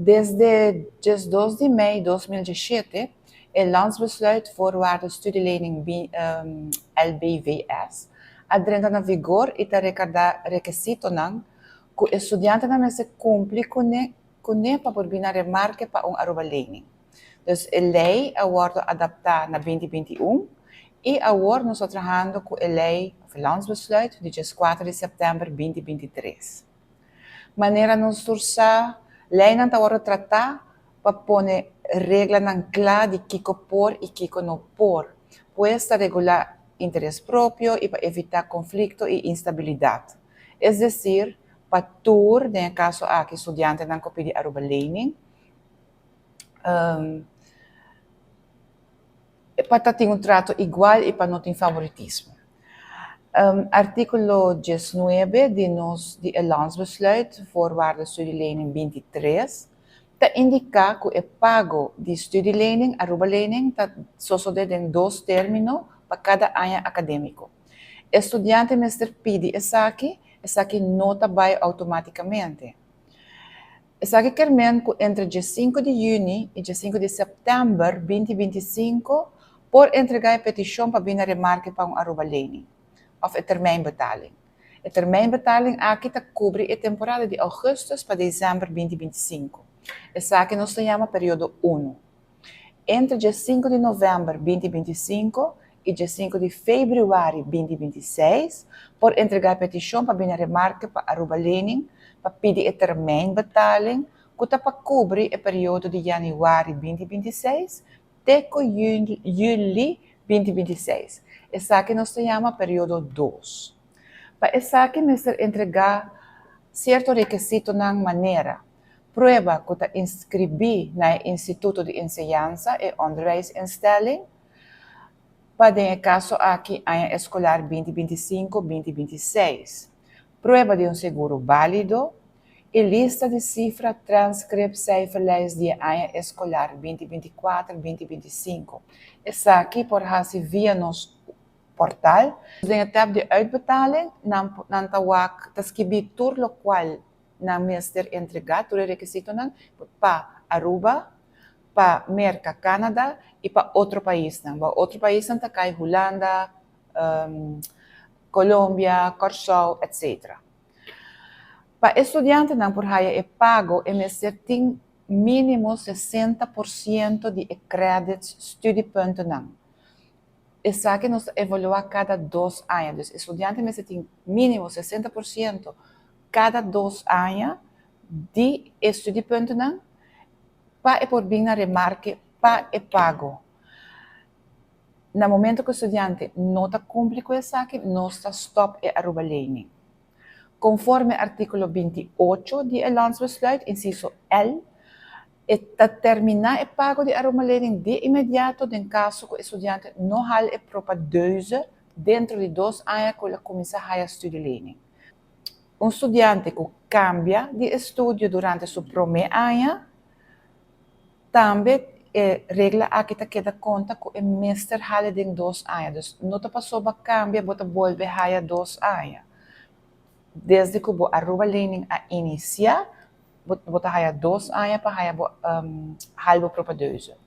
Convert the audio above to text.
Desde 2 di mei 2017, e Landsbesluit voorwaarden studielening LBVS a drenta na vigor i ta rekordá rekisitonan ku e studiantenan mester kumpli kuné pa por bin na remarke pa un Aruba lening. Dus e lei a wòrdu adaptá na 2021 i awor nos ta trahando ku e lei, Landsbesluit, di 4 di sèptèmber 2023. Manera nos tur sa, leinan ta wòrdu tratá pa pone reglanan kla di kiko por i kiko no por. Pues ta regulá interes propio i pa evitá konflikto i instabilidat. Es desir, pa tur, den e kaso aki studiantenan ku pidi Aruba lening, pa tin un trato igual i pa no tin favoritismo. Artíkulo 19 di nos di e Landsbesluit voorwaarden studielening 23 ta indiká ku e pago di studielening, Aruba lening, ta sosodé den dos término pa kada aña akadémiko. E studiante mester pidi esaki, esaki no ta bai outomátikamente. Esaki ke men ku entre dia 5 di yüni i dia 5 di sèptèmber 2025 por entregá e petishon pa bin na remarke pa un Aruba lening, òf e termijnbetaling. E termijnbetaling aki ta kubri e temporada di ougùstùs pa desèmber 2025. Esaki nos ta yama periodo 1. Entre dia 5 di novèmber 2025 i dia 5 di febrüari 2026 por entregá e petishon pa bin na remarke pa Aruba lening pa pidi e termijnbetaling ku ta pa kubri e periodo di yanüari 2026 te ku yüli 2026. Esaki nos ta yama periodo 2. Pa esaki mester entregá sierto rekisitonan, manera prueba ku ta inskribí na e instituto di enseñansa, e onderwijsinstelling, pa den e kaso aki aña eskolar 2025-2026. Prueba di un seguro válido i lista di sifra, transcript, cijferlijst di aña eskolar 2024-2025. Esaki por hasi via nos portal. Den e tab di uitbetaling, nan ta wak, ta skibi tur lokual nan mester entregá, tur e rekisitonan pa Aruba, pa Merka, Canada i pa otro paisnan. Pa otro paisnan ta kai Hulanda, Colombia, Kòrsou, etc. Pa studiantenan por haya e pago, e mester tin mínimo 60% di e credits, studiepuntennan. Esaki nos ta evaluá kada 2 aña. Dus studiante mester tin mínimo 60% kada 2 aña di studiepuntennan pa e por bin na remarke pa e pago. Na momento ku e studiante no ta kumpli ku esaki, nos ta stòp e Aruba lening. Konforme artíkulo 28 di e Landsbesluit, insiso L, ta terminá e pago di Aruba lening di inmediato den kaso ku e studiante no haal e propedeuse dentro di 2 aña ku el a kuminsá haya studielening. Un studiante ku kambia di estudio durante su promé aña, tambe e regla aki ta keda konta, ku e mester haal den 2 aña. Dus no ta pasobra bo kambia, bo ta bolbe haya 2 aña. Desde ku bo Aruba lening a inisiá, bo ta haya 2 aña pa haya bo haal bo propedeuse.